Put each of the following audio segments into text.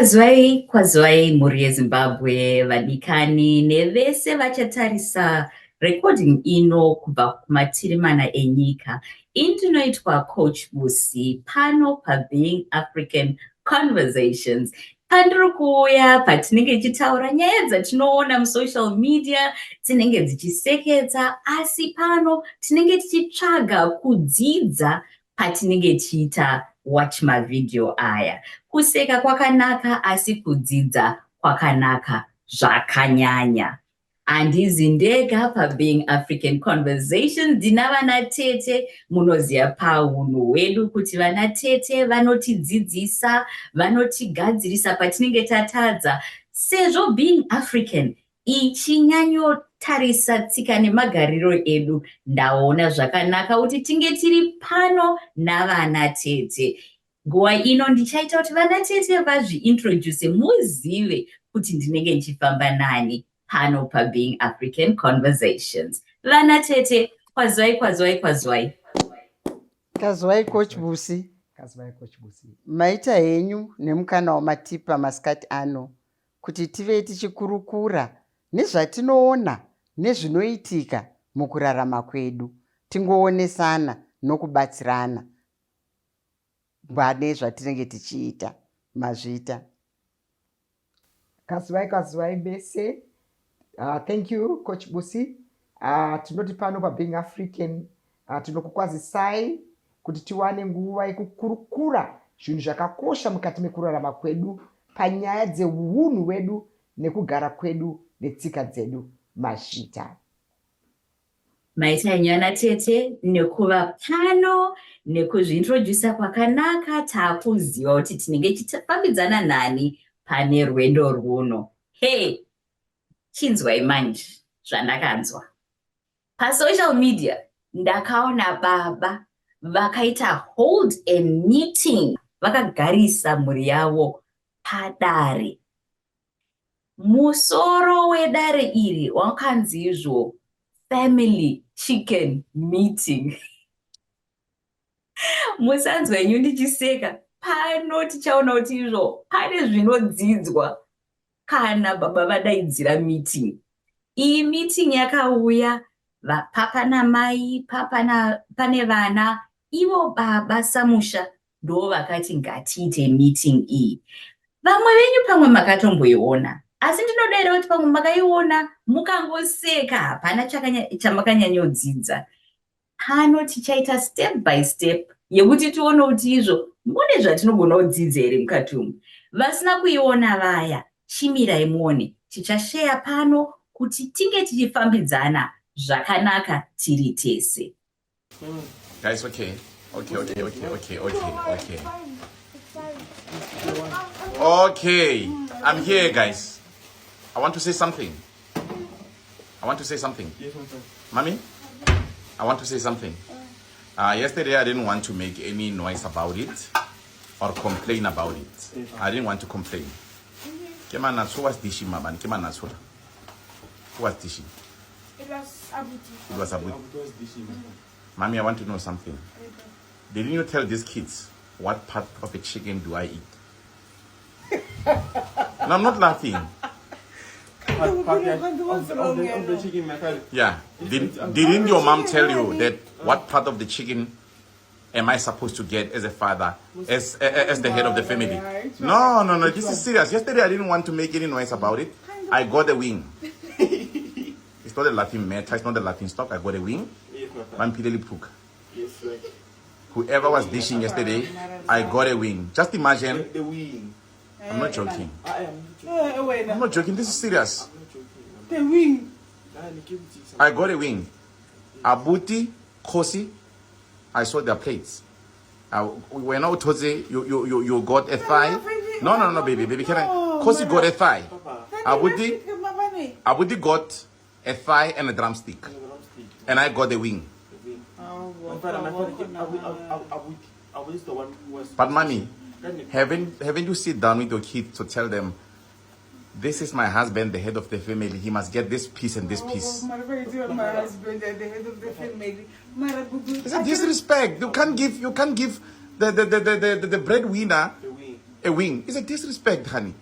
Kwaziwai, kwaziwai mhuri yeZimbabwe, vadikani nevese vachatarisa recording ino kubva kumativi mana enyika. Ini ndinoitwa Coach Busi pano paBeing African Conversations. Pandiri kuuya patinenge tichitaura nyaya dzatinoona musocial media dzinenge dzichiseketsa, asi pano tinenge tichitsvaga kudzidza patinenge tichiita watch mavhidhiyo aya. Kuseka kwakanaka asi kudzidza kwakanaka zvakanyanya. Handizi ndega paBeing African Conversations, ndina vana tete. Munoziva paunhu hwedu kuti vana tete vanotidzidzisa, vanotigadzirisa patinenge tatadza. Sezvo Being African ichinyanyotarisa tsika nemagariro edu, ndaona zvakanaka kuti tinge tiri pano navana tete. Nguva ino ndichaita kuti vana tete vazviintroduce muzive kuti ndinenge ndichifamba nani pano paBeing African Conversations. Vana tete, kwaziwai, kwaziwai, kwaziwai. Kwaziwai, Coach Busi. Kwaziwai, Coach Busi. Maita henyu nemukana wamatipa masikati ano kuti tive tichikurukura nezvatinoona nezvinoitika mukurarama kwedu, tingoonesana nokubatsirana pane zvatinenge tichiita. Mazvita. Kwaziwai, kwaziwai mese. Thank you, Coach Busi. Tinoti pano paBeing African tinokukwazisai kuti tiwane nguva yekukurukura zvinhu zvakakosha mukati mekurarama kwedu panyaya dzeunhu hwedu nekugara kwedu netsika dzedu. Mazvita. Maita henyu ana tete nekuva pano nekuzviintrodusa kwakanaka. Taakuziva kuti tinenge tichifambidzana nani pane rwendo rwuno. Hei, chinzwai manje zvandakanzwa pasocial media. Ndakaona baba vakaita hold a meeting, vakagarisa mhuri yavo padare. Musoro wedare iri wakanzi izvo "Family Chicken Meeting". Musanzwa henyu ndichiseka. Pano tichaona kuti izvo pane zvinodzidzwa kana baba vadaidzira meeting iyi. Meeting yakauya papa namai, papa pane vana. Ivo baba samusha ndo vakati ngatiite meeting iyi. Vamwe venyu pamwe makatomboiona, asi ndinodaira kuti pamwe makaiona mukangoseka, hapana chamakanyanyodzidza. Pano tichaita step by step yekuti tione kuti izvo mune zvatinogona kudzidza here mukati umu. Vasina kuiona vaya, chimirai muone. Tichasheya pano kuti tinge tichifambidzana zvakanaka tiri tese. Guys, okay. I'm here, guys. I want to say something. I want to say something. Yes, my friend. Mommy, I want to say something. Yesterday, I didn't want to make any noise about it or complain about it. I didn't want to complain. Ke manatso was dishing, mama. Ke manatso. Who was dishing? It was Abuti. It was Abuti. Abuti was dishing, my friend. Mommy, I want to know something. Didn't you tell these kids what part of a chicken do I eat? No, I'm not laughing. Part of the chicken, my friend. Yeah. Didn't your mom tell you that what part of the chicken am I supposed to get as a father, as the head of the family? No. This is serious. Yesterday I didn't want to make any noise about it. I got a wing. It's not a laughing matter. It's not a laughing stock. I got a wing. Yes, my friend. Vampile lipuka. Yes, right. Whoever was dishing yesterday, I got a wing. Just imagine. The wing. I'm not joking. I am not joking. I'm not joking. This is serious. I'm not joking. The wing. I'm not joking. I got a wing. Abuti, Kosi, I saw their plates. When I told you got a thigh. No, baby, baby, can I? Kosi got a thigh. Abuti got a thigh and a drumstick, and I got a wing. The wing. My father, Abuti is the one who was. But mommy, haven't you sit down with your kids to tell them, "This is my husband, the head of the family. He must get this piece and this piece"? My husband at the head of the family. It's a disrespect. You can't give the breadwinner The wing. A wing. It's a disrespect, honey.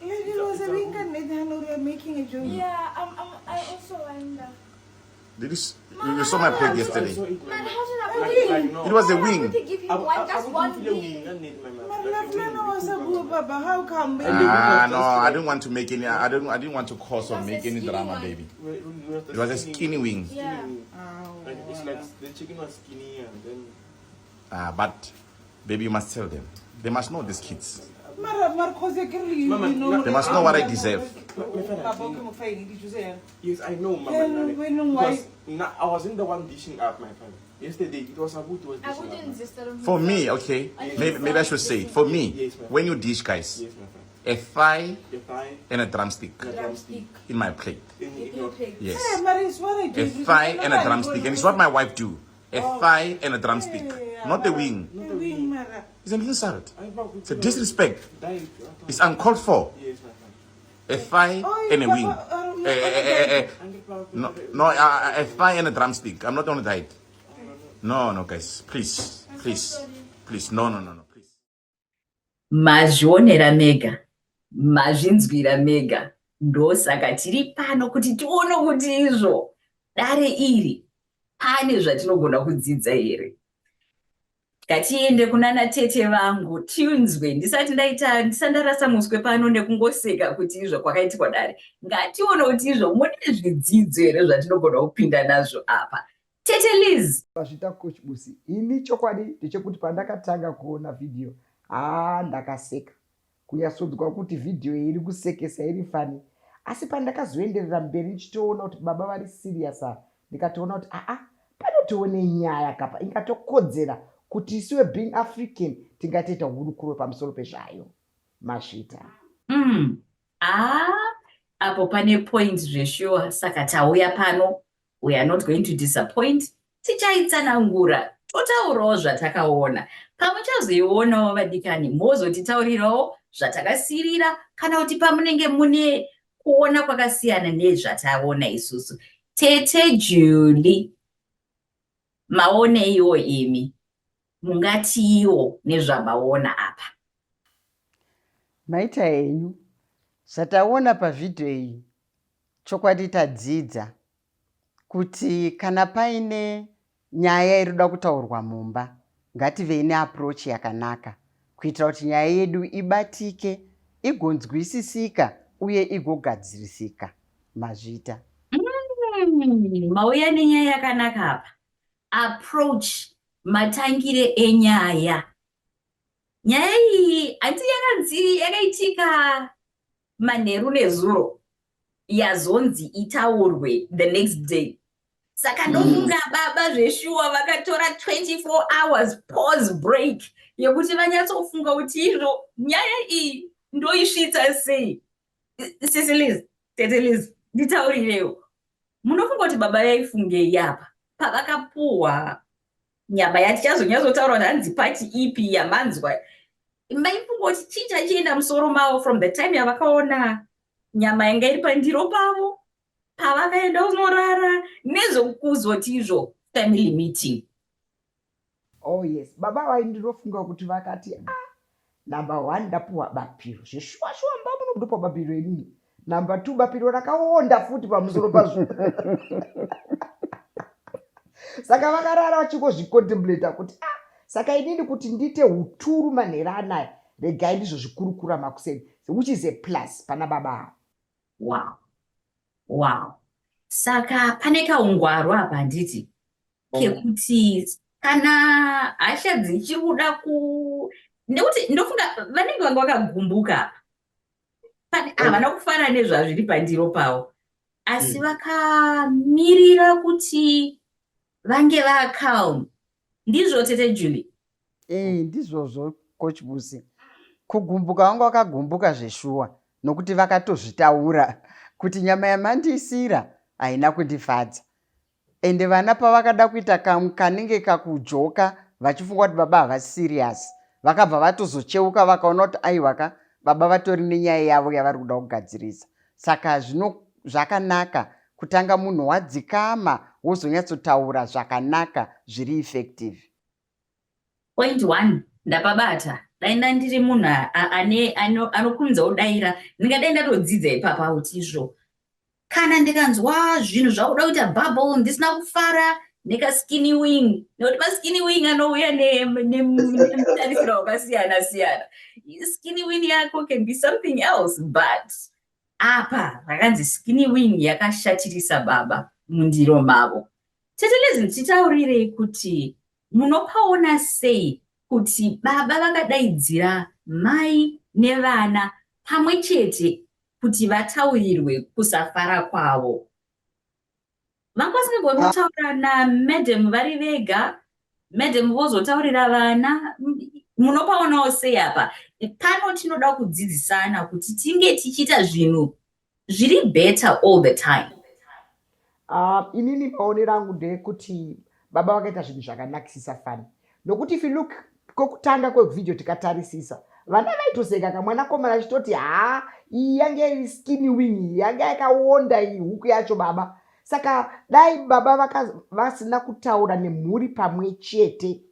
It was a wing and we are making a joke. Yeah, I also wonder. Did you, you saw my plate yesterday? Man, how did I Like, no. It was a wing. Give him one, just one wing. How come? Ah, no, I didn't want to make any. I don't. I didn't want to cause or make any drama, baby. It was a skinny wing. Yeah. Like, it's like the chicken was skinny and then. Ah, but baby, you must tell them. They must know these kids. They must know what I deserve. Yes, I know, Mama. Because I wasn't the one dishing up, my friend. Yesterday, it was Abu who was dishing up. For me, okay. Maybe, maybe I should say it. For me, Yes, my when you dish, guys, Yes, my friend. a thigh A thigh and a drumstick and a drumstick in my plate. in your Yes. A thigh and a drumstick. And it's what my wife do. A thigh and a drumstick. Not the wing. The wing, Mara. It's an insult. It's a disrespect. It's uncalled for. Yes, my friend. A thigh Oh, and a Papa, wing. Eh, eh, eh, eh, eh. No, no, a thigh and a drumstick. I'm not on a diet. No, no, guys. Please, please, please. No, no, no, no, please. Mazvionera mega, mazvinzwira mega. Ndosaka tiri pano kuti tione kuti izvo dare iri pane zvatinogona kudzidza here. Ngatiende kunana tete vangu tinzwe ndisati ndaita ndisati ndarasa muswe pano nekungoseka kuti izvo kwakaitikwa dare. Ngatione kuti izvo mune zvidzidzo here zvatinogona kupinda nazvo apa. Tete Liz. Vazvita Coach Busi. Ini chokwadi ndechekuti pandakatanga kuona vhidhiyo, haa ndakaseka. Kunyatsonzwa kuti vhidhiyo iyi iri kusekesa iri funny. Asi pandakazoenderera mberi ndichitoona kuti baba vari serious ava, ndikatoona kuti aa panotoone nyaya kapa ingatokodzera kuti isuwe being African tingatoita hurukuro pamusoro pezvayo. Mazvita. Ah, apo pane point zveshuwa saka tauya pano we are not going to disappoint tichaitsanangura totaurawo zvatakaona pamuchazoionawo vadikani mozotitaurirawo zvatakasirira kana kuti pamunenge mune kuona kwakasiyana nezvataona isusu tete Julie maoneiwo imi mungatiiwo nezvamaona apa Maita henyu. Zvataona pavhidhiyo iyi chokwadi tadzidza kuti kana paine nyaya iri kuda kutaurwa mumba ngativei neapproach yakanaka kuitira kuti nyaya yedu ibatike igonzwisisika uye igogadzirisika. Mazvita. Mauya nenyaya yakanaka apa. Approach matangire enyaya. Nyaya iyi hanti yakanzi yakaitika manheru nezuro yazonzi itaurwe the next day. Saka ndofunga baba zveshuwa vakatora 24 hours pause break yekuti vanyatsofunga kuti izvo nyaya iyi ndoisvitsa sei. Sisi Liz, Tete Liz, nditaurirewo. Munofunga kuti baba vaifungei apa pavakapuhwa nyama yatichazonyatsotaura kuti hanzi part ipi yamanzwa maifunga kuti chii chachienda musoro mavo from the time yavakaona nyama yanga iri pandiro pavo pavakaenda kunorara nezvekuzoti izvo family meeting Oh yes, baba vai ndinofunga kuti vakati ah, number one ndapuwa bapiro zveshuwa shuwa mba muno ndopuwa bapiro inini. Number two bapiro rakaonda futi pamusoro pazvo. Saka vakarara vachingozvicontemplata kuti ah, saka inini kuti ndiite uturu manhero anaya regai ndizvozvikurukura makuseni which is a plus pana baba ava. Wow. Saka pane kaungwaru apa handiti kekuti kana hasha dzichiri kuda ku nekuti ndofunga vanenge vanga vakagumbuka apa havana kufara nezvazviri pandiro pavo asi vakamirira kuti vange vacalm ndizvo tete Julie Eh, ndizvozvo coach Busi. Kugumbuka vanga vakagumbuka zveshuwa nokuti vakatozvitaura kuti nyama yamandiisira haina kundifadza. Ende vana pavakada kuita kanenge kakujoka vachifunga kuti baba havasi serious vakabva vatozocheuka vakaona kuti aiwaka baba vatori nenyaya yavo yavari kuda kugadzirisa. Saka zvino zvakanaka kutanga munhu wadzikama wozonyatsotaura zvakanaka zviri effective. Point one ndapabata. Dai ndandiri munhu anokurumidza kudaira, ndingadai ndatodzidza ipapa kuti izvo kana ndikanzwa zvinhu zvakuda kuita bubble ndisina kufara nekaskini wing, nekuti maskini wing anouya nemutarisiro wakasiyana siyana. Skinny wing yako can be something else, but apa rakanzi skinny wing yakashatirisa baba mundiro mavo. Tete Lezi, titaurirei kuti munopaona sei kuti baba vakadaidzira mai nevana pamwe chete kuti vataurirwe kusafara kwavo. Vanga vasingagoni kutaura namadam vari vega, madam vozotaurira vana. Munopaonawo sei apa? Pano tinoda kudzidzisana kuti tinge tichiita zvinhu zviri better all the time. Inini maonero angu ndeyekuti baba vakaita zvinhu zvakanakisisa fani, nokuti if you look kokutanga kwevhidhiyo tikatarisisa, vana vaitoseka, kamwanakomana achitoti, "Haa, iyi yange iri skinny wing, iyi yange yakaonda iyi huku yacho, baba." Saka dai baba vasina kutaura nemhuri pamwe chete,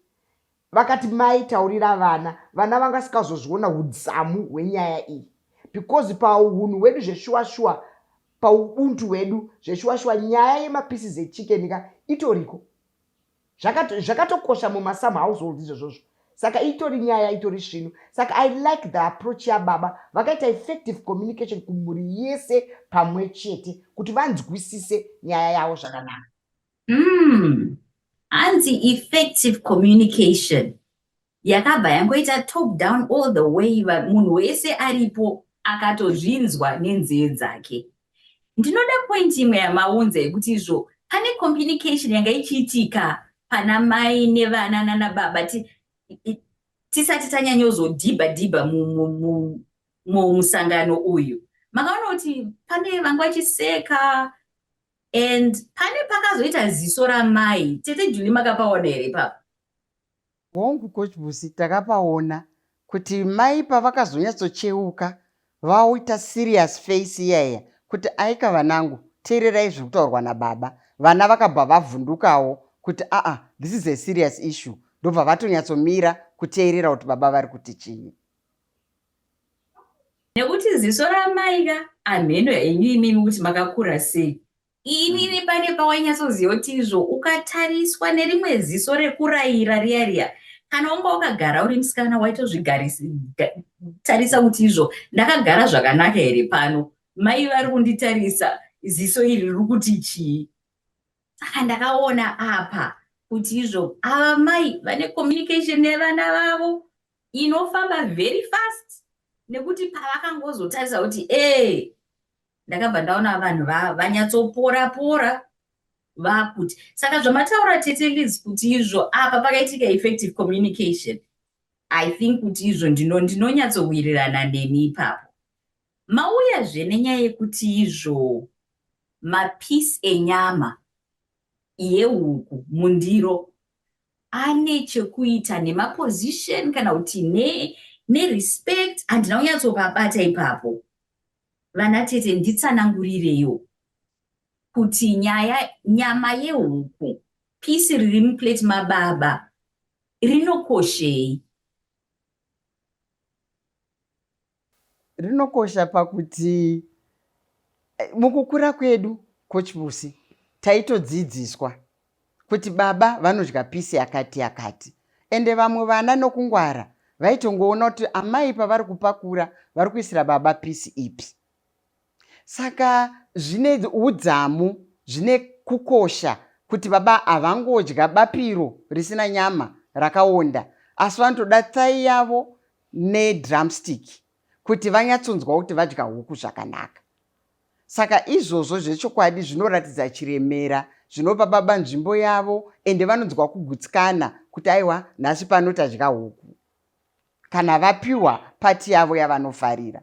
vakati mai taurira vana, vana vangasikazozviona udzamu hwenyaya iyi, because paunhu hwedu zveshuwa shuwa, paubuntu hwedu zveshuwa shuwa, nyaya yemapieces echicken ka itoriko, zvakatokosha mumasome household izvozvozvo. Saka itori nyaya, itori svinu. Saka I like the approach yababa vakaita, effective communication kumhuri yese pamwe chete kuti vanzwisise nyaya yavo zvakanaka. Hanzi effective communication yakabva yangoita top down all the way, munhu wese aripo akatozvinzwa nenzeve dzake. Ndinoda point imwe yamaunza yekuti izvo pane communication yanga ichiitika pana mai nevana nana baba tisati tanyanyozodhibha dhibha mumusangano uyu. Makaona kuti pane vanga vachiseka and pane pakazoita ziso ramai. Tete Juli, makapaona here ipapo? Hongu, Coach Busi, takapaona kuti mai pavakazonyatsocheuka vaita serious face iyaya kuti, "Aika vanangu, teererai zviri kutaurwa nababa." Vana vakabva vavhundukawo kuti, "Aa, this is a serious issue." Ndobva vatonyatsomira kuteerera kuti baba vari kuti chii. Nekuti ziso ramai ka, amheno henyu imimi kuti makakura sei, inini pane pawainyatsoziva kuti izvo ukatariswa nerimwe ziso rekurayira riya riya, kana wanga wakagara uri musikana, waitozvitarisa kuti izvo ndakagara zvakanaka here pano, mai vari kunditarisa, ziso iri riri kuti chii? Saka ndakaona apa kuti izvo ava mai vane communication nevana vavo inofamba very fast, nekuti pavakangozotarisa kuti ee, ndakabva ndaona vanhu vanyatsopora pora vakuti. Saka zvamataura, Tete Liz, kuti izvo apa pakaitika effective communication, I think kuti izvo ndinonyatsowirirana nemi ipapo. Mauyazve nenyaya yekuti izvo mapieces enyama yehuku mundiro ane chekuita nemaposition kana kuti nerespect. Handina kunyatsopabata ipapo. Vana tete, nditsanangurireyo kuti nyaya nyama yehuku, piece riri muplate mababa rinokoshei? Rinokosha pakuti mukukura kwedu, Coach Busi, taitodzidziswa kuti baba vanodya piece yakati yakati, ende vamwe vana nokungwara vaitongoona kuti amai pavari kupakura vari kuisira baba piece ipi. Saka zvine udzamu, zvine kukosha kuti baba havangodya bapiro risina nyama rakaonda, asi vanotoda thigh yavo nedrumstick kuti vanyatsonzwa kuti vadya huku zvakanaka. Saka izvozvo zvechokwadi zvinoratidza chiremera, zvinopa baba nzvimbo yavo, ende vanonzwa kugutsikana kuti aiwa, nhasi pano tadya huku, kana vapiwa part yavo yavanofarira.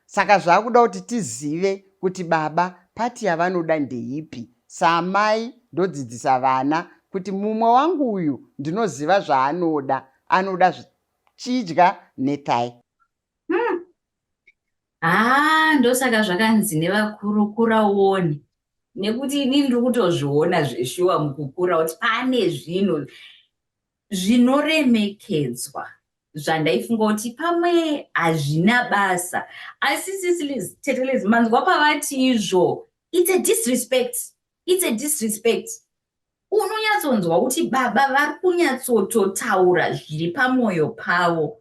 Saka zvaakuda kuti tizive kuti baba part yavanoda ndeipi. Saamai ndodzidzisa vana kuti mumwe wangu uyu ndinoziva zvaanoda, anoda chidya nethigh. Haa, ndosaka zvakanzi nevakuru, "Kura uone," nekuti inini ndiri kutozviona zveshuwa mukukura kuti pane zvinhu zvinoremekedzwa. Zvandaifunga kuti pamwe hazvina basa, asi sisi Tete Liz, manzwa pavati izvo, it's a disrespect, it's a disrespect. Unonyatsonzwa kuti baba vari kunyatsototaura zviri pamwoyo pavo.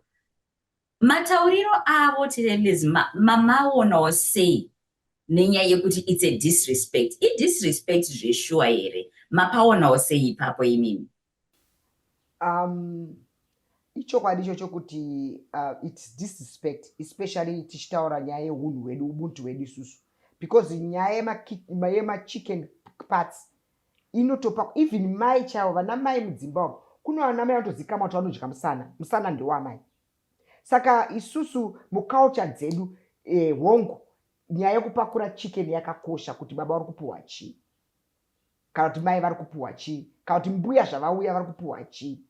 Matauriro avo, Tete Liz, mamaonawo sei nenyaya yekuti it's a disrespect? Idisrespect zveshuwa here? Mapaonawo sei ipapo imimi? Ichokwadi ichocho kuti it's disrespect, especially tichitaura nyaya yeunhu hwedu, ubuntu hwedu isusu, because nyaya yemachicken parts inotopa even mai chaivo, vana mai mudzimba umo. Kune vana mai vanotozikamwa kuti vanodya musana, musana ndewamai. Saka isusu muculture dzedu, hongu, nyaya yekupakura chicken yakakosha, kuti baba vari kupiwa chii, kana kuti mai vari kupiwa chii, kana kuti mbuya zvavauya vari kupiwa chii.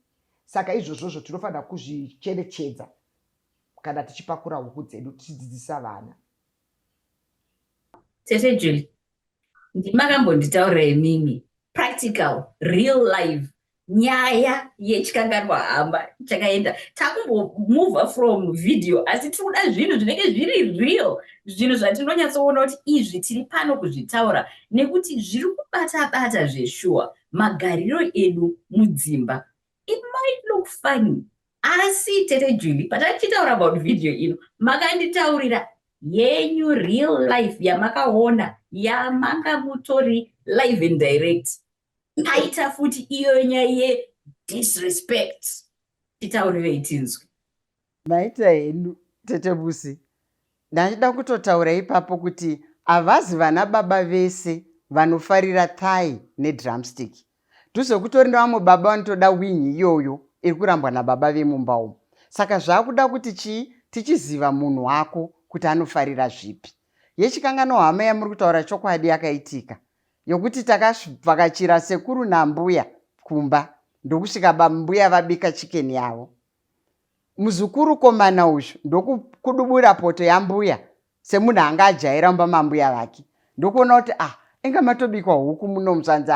Saka izvozvozvo tinofanira kuzvicherechedza kana tichipakura huku dzedu, tichidzidzisa vana. Tete Julie, ndimakambonditaurira imimi practical real life nyaya yechikanganwa hama chakaenda. Takumbomova from video, asi tiri kuda zvinhu zvinenge zviri real, zvinhu zvatinonyatsoona kuti izvi tiri pano kuzvitaura nekuti zviri kubata bata zveshuwa magariro edu mudzimba. It might look funny, asi Tete Julie, patatichitaura about video ino, makanditaurira yenyu real life yamakaona, yamanga mutori live and direct. Paita futi iyo nyaya yedisrespect, titaurirei tinzwe. Maita henyu, Tete Busi. Ndachida kutotaura ipapo kuti havazi vana baba vese vanofarira thigh nedrumstick. Ndozvekutori nevamwe baba vanotoda wing iyoyo iri kurambwa nababa vemumba umu. Saka zvaakuda kuti chii, tichiziva munhu wako kuti anofarira zvipi. Yechikanganwa hama yamuri kutaura, chokwadi yakaitika, yokuti takavhakachira sekuru nambuya kumba, ndokusvika mbuya vabika chicken yavo. Muzukuru komana uyu ndokudubura poto yambuya semunhu anga ajaira mumba mambuya vake, ndokuona kuti, ah, inga matobikwa huku muno. Zvanzi,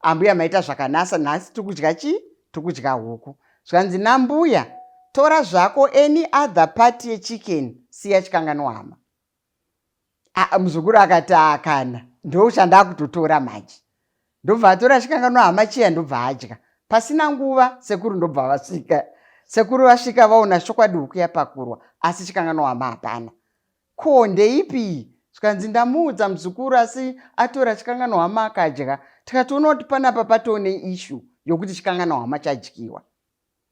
"Ambuya, maita zvakanasa, nhasi tiri kudya chii? Tiri kudya huku." Zvanzi nambuya, "Tora zvako any other part yechicken, siya chikanganwa hama." Ah, muzukuru akati, "Akana, ndo chandakutotora manje." Ndobva atora chikanganwa hama chiya, ndobva adya. Pasina nguva sekuru ndobva vasvika. Sekuru vasvika, vaona chokwadi huku yapakurwa, asi chikanganwa hama hapana. Ko ndeipi iyi? Zvikanzi, "Ndamuudza muzukuru, asi atora chikanganwa hama akadya." Tikatoona kuti panapa patoo neissue yokuti chikanganwa hama chadyiwa.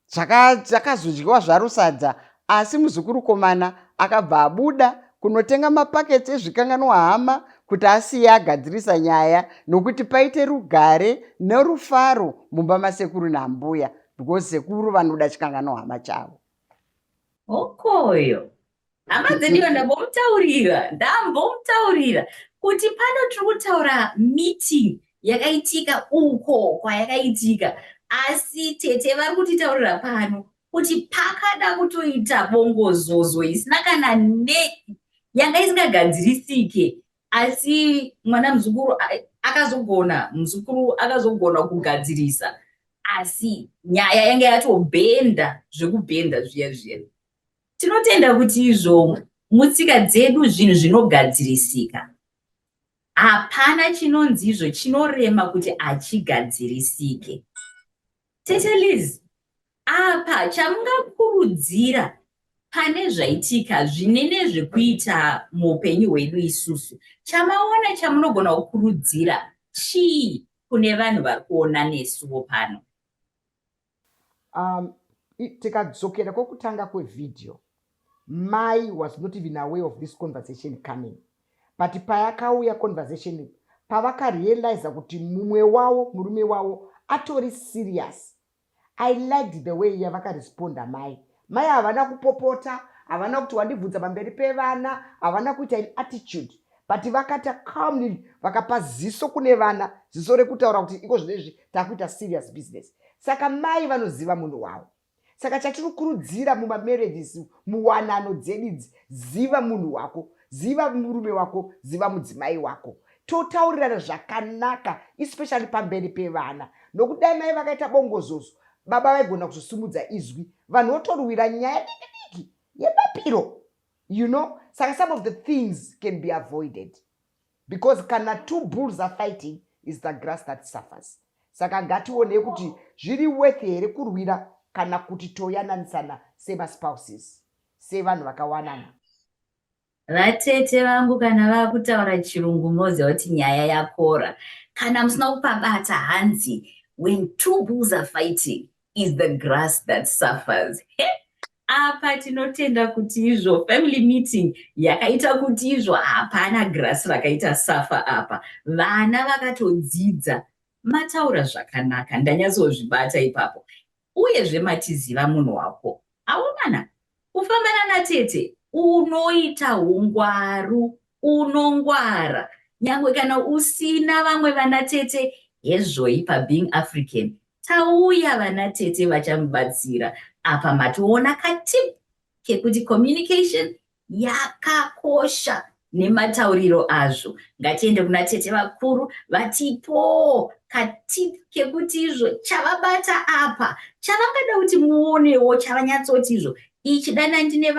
Zvakazodyiwa zvaro sadza, asi muzukuru komana akabva abuda kunotenga mapakets ezvikanganwa hama kuti asiye agadzirisa nyaya, nokuti paite rugare nerufaro mumba masekuru nambuya, because sekuru vanoda chikanganwa hama chavo. Hokoyo, hama dzediwa. Ndambomutaurira, ndambomutaurira kuti pano tiri kutaura meeting yakaitika uko kwayakaitika, asi tete vari kutitaurira pano kuti pakada kutoita bongozozo isina kana ne yanga isingagadzirisike, asi mwana muzukuru akazogona, muzukuru akazogona kugadzirisa, asi nyaya yanga yatobhenda zvekubhenda zviya zviya. Tinotenda kuti izvo mutsika dzedu zvinhu zvinogadzirisika. Hapana chinonzi izvo chinorema kuti hachigadzirisike. Tete Liz, apa chamungakurudzira pane zvaitika zvine nezvekuita muupenyu hwedu isusu, chamaona chamunogona kukurudzira chii kune vanhu vari kuona nesuwo pano? Tikadzokera kwokutanga kwevhidhiyo, mai was not even aware of this conversation coming, but payakauya conversation, pavakarealiza kuti mumwe wavo, murume wavo, atori serious, I liked the way yavakaresponda mai. Mai havana kupopota, havana kuti wandibvunza pamberi pevana, havana kuita in attitude, but vakata calmly, vakapa ziso kune vana, ziso rekutaura kuti iko zvinezvi takuita serious business. Saka mai vanoziva munhu wavo. Saka chatiri kurudzira mumamarriages, muwanano dzedu idzi, ziva munhu wako, ziva murume wako, ziva mudzimai wako, totaurirana zvakanaka, especially pamberi pevana, nokuti dai mai vakaita bongozozo. Baba vaigona kuzosimudza izwi, vanhu votorwira nyaya diki diki yebapiro, you know. Saka some of the things can be avoided because kana two bulls are fighting is the grass that suffers. Saka ngationei kuti zviri worth here kurwira kana kuti toyananisana semaspouses, sevanhu vakawanana. Vatete vangu kana vakutaura chirungu moziva kuti nyaya yakora. Kana musina kupabata hanzi when two bulls are fighting is the grass that suffers. He? Apa tinotenda kuti izvo family meeting yakaita kuti izvo hapana grass rakaita suffer apa. Vana vakatodzidza mataura zvakanaka ndanyatsozvibata ipapo. Uyezve matiziva munhu wako. Aomana, kufambana natete unoita ungwaru, unongwara. Nyangwe kana usina vamwe vana tete hezvoi paBeing African. Tauya vana tete vachamubatsira. Apa matoona katip kekuti communication yakakosha nematauriro azvo. Ngatiende kuna tete vakuru vatipo katip kekuti izvo chavabata apa chavangada kuti muonewo chavanyatsoti izvo ichi dana ndine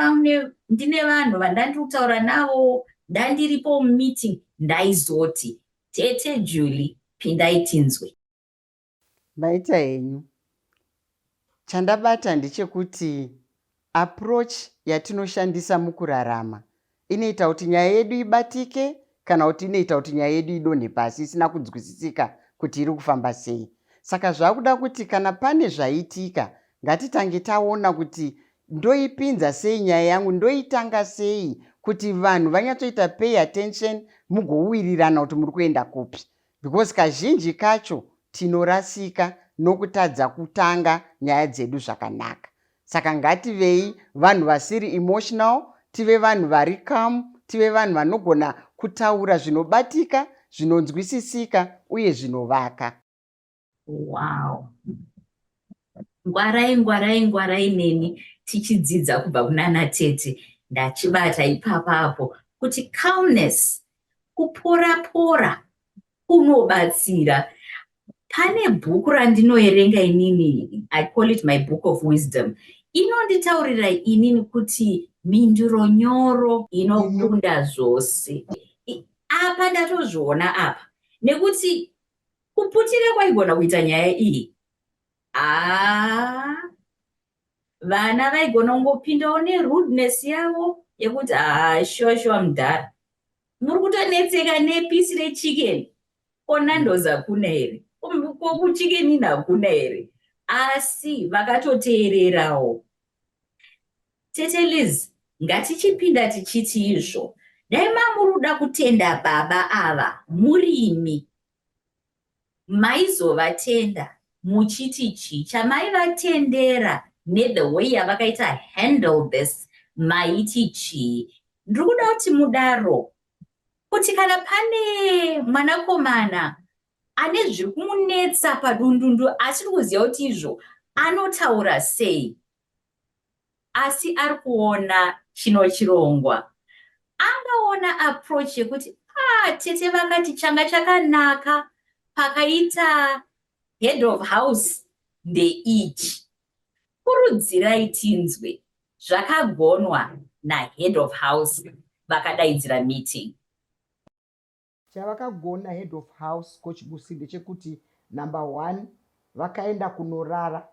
vanhu vandandiri kutaura navo ndandiripo mumeeting ndaizoti tete Julie pindai tinzwe. Maita henyu. Chandabata ndechekuti approach yatinoshandisa mukurarama inoita kuti nyaya yedu ibatike kana kuti inoita kuti nyaya yedu idonhe pasi isina kunzwisisika kuti iri kufamba sei. Saka zvakuda kuti kana pane zvaitika ngatitange taona kuti ndoipinza sei nyaya yangu, ndoitanga sei kuti vanhu vanyatsoita pay attention mugowirirana kuti muri kuenda kupi. Because kazhinji kacho tinorasika nokutadza kutanga nyaya dzedu zvakanaka. Saka ngativei vanhu vasiri emotional, tive vanhu vari calm, tive vanhu vanogona kutaura zvinobatika, zvinonzwisisika uye zvinovaka. Wow. Ngwarai, ngwarai, ngwarai neni tichidzidza kubva kunana tete. Ndachibata ipapapo kuti calmness, kupora pora kunobatsira. Pane bhuku randinoerenga inini, I call it my book of wisdom. Inonditaurira inini kuti mhinduro nyoro inokunda zvose. Apa ndatozviona apa nekuti kuputira kwaigona kuita nyaya iyi. Haa, vana vaigona kungopindawo nerudeness yavo yekuti haa shuwa shuwa mudhara muri kutonetseka nepisi rechicken ko Nando's hakuna here ko kuChicken Inn hakuna here asi vakatoteererawo. Tete Liz, ngatichipinda tichiti izvo dai mamuruda kutenda baba ava murimi maizovatenda muchiti chii chamaivatendera nethe way yavakaita handle this maiti chii. Ndiri kuda kuti mudaro kuti kana pane mwanakomana ane zviri kumunetsa padundundu asiri kuziva kuti izvo anotaura sei asi ari kuona chino chirongwa angaona approach yekuti ah, tete vakati changa chakanaka pakaita head of house ndeichi. Kurudzirai tinzwe zvakagonwa nahead of house vakadaidzira meeting. Chavakagona head of house Coach Busi ndechekuti number one vakaenda kunorara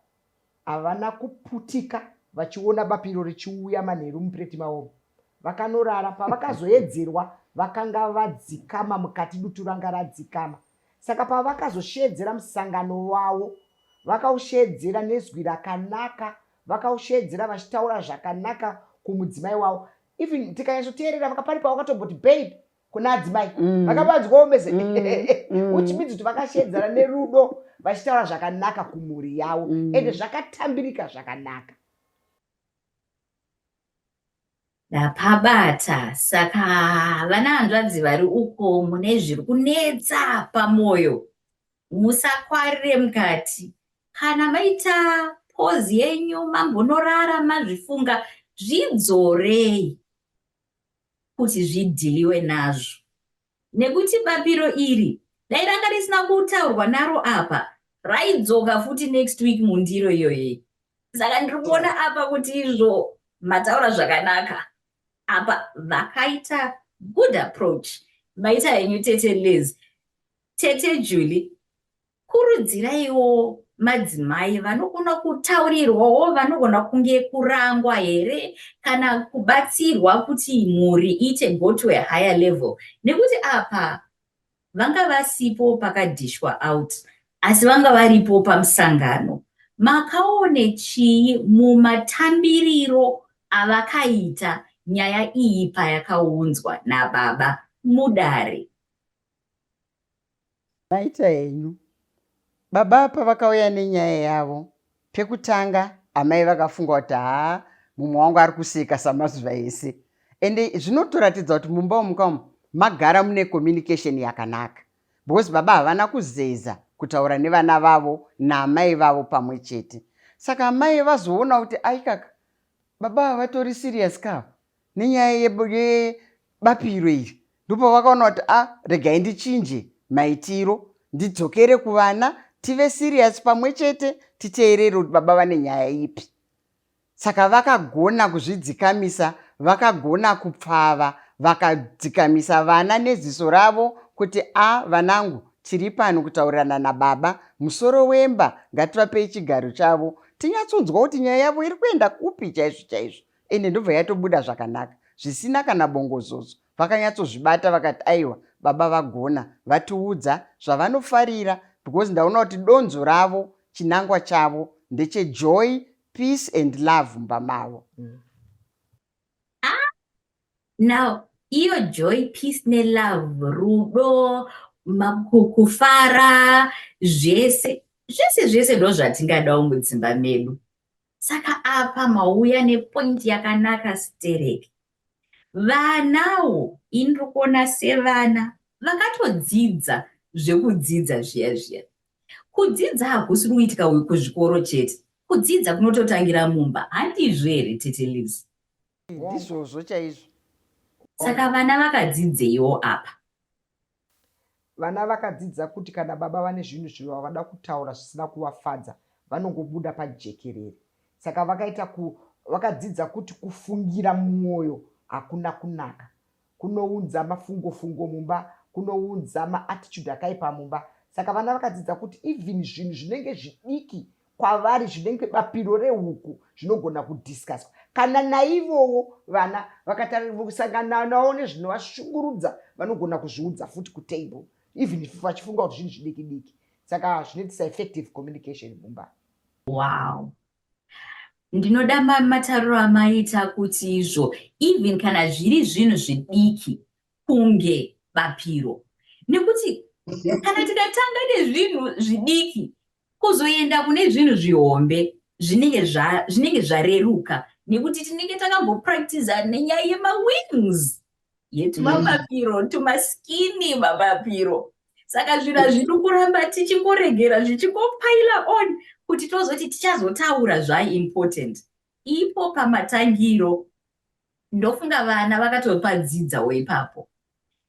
havana kuputika vachiona bapiro richiuya manheru mupureti mavo. Vakanorara pavakazoedzerwa vakanga vadzikama mukati dutu ranga radzikama. Saka pavakazosheedzera musangano wavo vakausheedzera nezwi rakanaka vakausheedzera vachitaura zvakanaka kumudzimai wavo. Even tikanyatsoteerera vakapari pavakatomboti babe kuna adzimai vakavanzwawo mese which means kuti vakasheedzana nerudo vachitaura zvakanaka kumhuri yavo ende zvakatambirika zvakanaka. Ndapabata saka vana hanzvadzi vari uko mune zviri kunetsa pamoyo musakwarire mukati kana maita pause yenyu mambonorara mazvifunga zvidzorei kuti zvidhiliwe nazvo nekuti bapiro iri dai ranga risina kutaurwa naro apa. Raidzoka futi next week mundiro iyoyi. Saka ndiri kuona apa kuti izvo mataura zvakanaka. Apa vakaita good approach. Maita henyu Tete Liz. Tete Julie, kurudziraiwo madzimai vanogona kutaurirwawo, vanogona kunge kurangwa here kana kubatsirwa kuti mhuri iite go to a higher level, nekuti apa vanga vasipo pakadhishwa out asi vanga varipo pamusangano. Makaone chii mumatambiriro avakaita nyaya iyi payakaunzwa nababa mudare? Maita henyu. Baba pavakauya nenyaya yavo, pekutanga amai vakafunga kuti haa mumwe wangu ari kuseka samazuva ese. Ende zvinotoratidza kuti mumba umu kamu magara mune communication yakanaka because baba havana kuzeza kutaura nevana vavo naamai vavo pamwe chete. Saka amai vazoona kuti aikaka baba ava vatori serious ka nenyaya yebapiro iri, ndopavakaona kuti a ah, regai ndichinje maitiro ndidzokere kuvana tive serious pamwe chete titeerere kuti baba vane nyaya ipi. Saka vakagona kuzvidzikamisa, vakagona kupfava, vakadzikamisa vana neziso ravo kuti a vanangu tiri pano kutaurirana nababa musoro wemba, ngativapei chigaro chavo tinyatsonzwa kuti nyaya yavo iri kuenda kupi chaizvo chaizvo. Ende ndobva yatobuda zvakanaka zvisina kana bongozozo. Vakanyatsozvibata vakati aiwa baba vagona vatiudza zvavanofarira because ndaona kuti donzvo ravo chinangwa chavo ndechejoy, peace and love mumba mavo. Now iyo joy, peace nelove, rudo, kufara, zvese zvese zvese ndo zvatingadawo mudzimba medu. Saka apa mauya nepoint yakanaka stereki. Vanawo ini ndiri kuona sevana vakatodzidza zvekudzidza zviya zviya. Kudzidza hakusi kuitika kuzvikoro chete. Kudzidza kunototangira mumba. Handizvo here Tete Liz? Ndizvozvo chaizvo. Saka vana vakadzidzeiwo apa? Vana vakadzidza kuti kana baba vane zvinhu zvavada kutaura zvisina kuvafadza vanongobuda pajekerere. Saka vakaita ku, vakadzidza kuti kufungira mumwoyo hakuna kunaka. Kunounza mafungofungo mumba, kunounza maattitude akaipa mumba. Saka vana vakadzidza kuti even zvinhu zvinenge zvidiki kwavari zvinenge bapiro rehuku zvinogona kudiscuswa. Kana naivowo vana vakatasangana navo nezvinovashungurudza vanogona kuzviudza futi kutable even if vachifunga kuti zvinhu zvidiki diki. Saka zvinoitisa effective communication mumba. Wow. Ndinoda matariro amaita kuti izvo even kana zviri zvinhu zvidiki kunge bapiro, nekuti kana tikatanga nezvinhu zvidiki kuzoenda kune zvinhu zvihombe zvinenge zvareruka, nekuti tinenge takambopractiza nenyaya yemawings yetumapapiro tumaskini mapapiro. Saka zvinhu hazvidi kuramba tichingoregera zvichingopaila on kuti tozoti tichazotaura zvaimportant. Ipo pamatangiro ndofunga vana vakatopadzidzawo ipapo.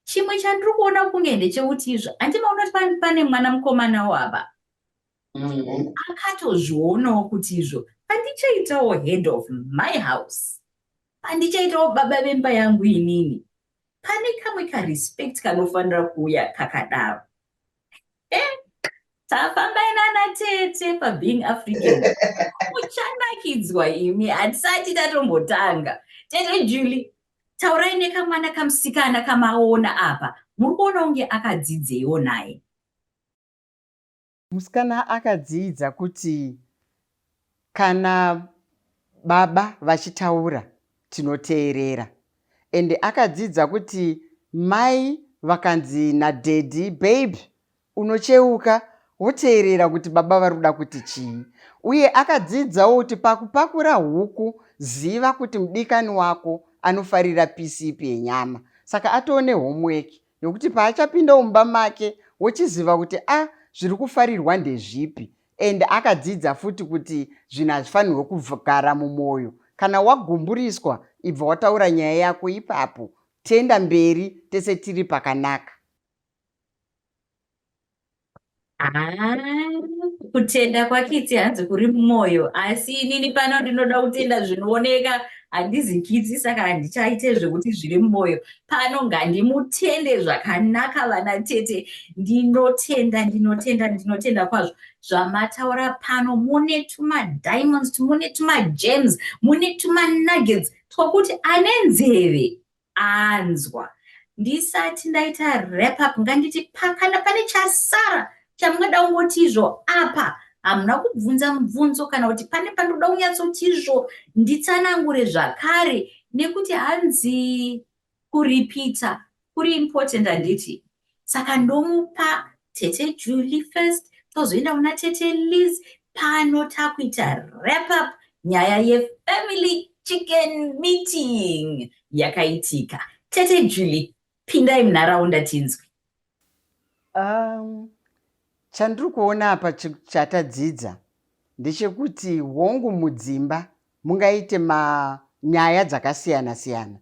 Chimwe chandiri kuona kunge ndechekuti izvo handimaona kuti pane mwana mukomanawo apa akatozvionawo kuti izvo pandichaitawo head of my house, pandichaitawo baba vemba yangu inini, pane kamwe karespect kanofanira kuuya kakadaro. Tafambai nana tete paBeing African, muchanakidzwa imi, hatisati tatombotanga. Tete Julie, taurai nekamwana kamusikana kamaona apa, muri kuona kunge akadzidzeiwo naye? Musikana akadzidza kuti kana baba vachitaura tinoteerera, ende akadzidza kuti mai vakanzi nadaddy babe unocheuka woteerera kuti baba vari kuda kuti chii. Uye akadzidzawo kuti pakupakura huku ziva kuti mudikani wako anofarira pisi ipi yenyama. Saka atoo nehomework yokuti paachapinda mumba make wochiziva kuti a ah, zviri kufarirwa ndezvipi. And akadzidza futi kuti zvinhu hazvifanirwe kugara mumwoyo. Kana wagumburiswa ibva wataura nyaya yako ipapo, tenda mberi tese tiri pakanaka. Kutenda kwaKitsi hanzi kuri mumwoyo, asi inini pano ndinoda kutenda zvinooneka. Handizi Kitsi, saka handichaite zvekuti zviri mumwoyo. Pano ngandimutende zvakanaka vana tete. Ndinotenda, ndinotenda, ndinotenda kwazvo zvamataura pano. Mune tumadiamonds, mune tumagems, mune tumanuggets twokuti ane nzeve anzwa. Ndisati ndaita wrap up, nganditi kana pane chasara chamungada kungoti izvo apa hamuna kubvunza mubvunzo, kana kuti pane pandoda kunyatsoti izvo nditsanangure zvakare, nekuti hanzi kuripita kuri important, handiti? Saka ndomupa Tete Julie first, tozoenda kuna Tete Liz. Pano takuita wrap up nyaya yefamily chicken meeting yakaitika. Tete Julie, pindai munharaunda tinzwi. Chandiri kuona apa chatadzidza ndechekuti hongu, mudzimba mungaite manyaya dzakasiyana siyana.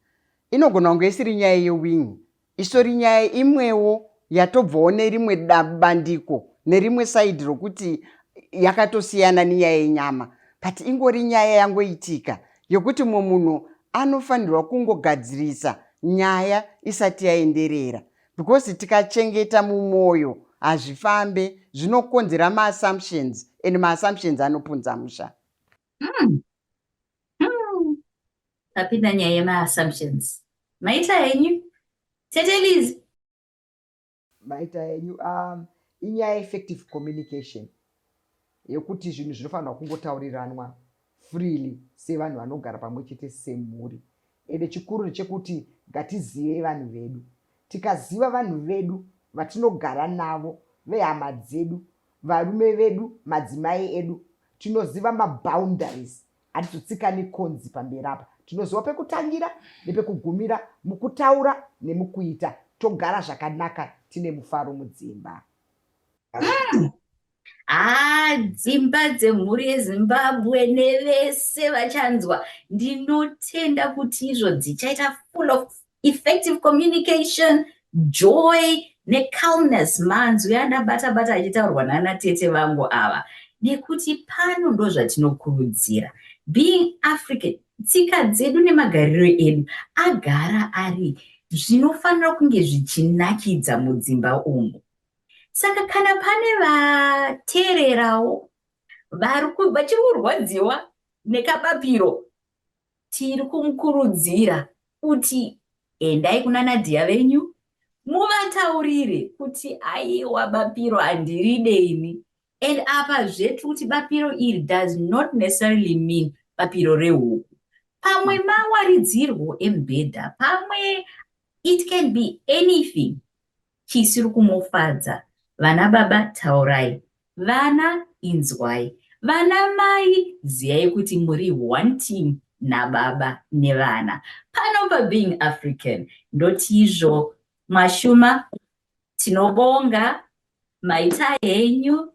Inogona kunge isiri nyaya yewing, isori nyaya imwewo yatobvawo nerimwe bandiko, nerimwe side rokuti yakatosiyana nenyaya yenyama, but ingori nyaya yangoitika yekuti mumwe munhu anofanirwa kungogadzirisa nyaya isati yaenderera, because tikachengeta mumwoyo hazvifambe, zvinokonzera maassumptions, and maassumptions anopunza musha. Tapinda nyaya yemaassumptions. Maita henyu, Tete Liz. Maita henyu. Inyaya effective communication yekuti zvinhu zvinofanirwa kungotauriranwa freely sevanhu vanogara pamwe chete semhuri. Ende chikuru ndechekuti ngatizive vanhu vedu. Tikaziva vanhu vedu vatinogara navo, vehama dzedu, varume vedu, madzimai edu, tinoziva maboundaries, hatizotsika nekonzi pamberi apa. Tinoziva pekutangira nepekugumira mukutaura nemukuita, togara zvakanaka tine mufaro mudzimba. Ah, dzimba dzemhuri yeZimbabwe nevese vachanzwa, ndinotenda kuti izvo dzichaita full of effective communication, joy necalmness. Manzwi andabata bata achitaurwa nana tete vangu ava, nekuti pano ndo zvatinokurudzira. Being African, tsika dzedu nemagariro edu agara ari zvinofanira kunge zvichinakidza mudzimba umu. Saka kana pane vateererawo vachiri kurwadziwa nekabapiro, tiri kumukurudzira kuti endai kuna Nadia venyu, muvataurire kuti aiwa, bapiro handiride ini. And apa zvetu kuti bapiro iri does not necessarily mean bapiro rehuku. Pamwe mawaridzirwo emubhedha, pamwe it can be anything chisiri kumufadza. Vana baba, taurai. Vana, inzwai. Vana mai, ziyai kuti muri one team nababa nevana pano paBeing African. Ndotizvo mwashuma, tinobonga, maita henyu.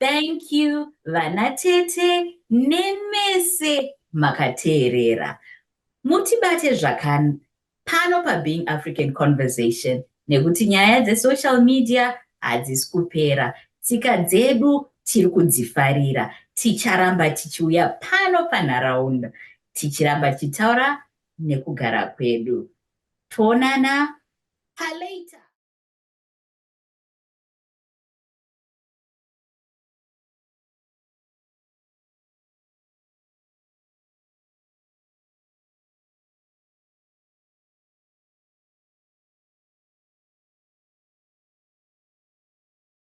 Thank you vana tete nemese makateerera. Mutibate zvakana pano paBeing African Conversation, nekuti nyaya dzesocial media hadzisi kupera. Tsika dzedu tiri kudzifarira. Ticharamba tichiuya pano panharaunda tichiramba tichitaura nekugara kwedu. Toonana palater.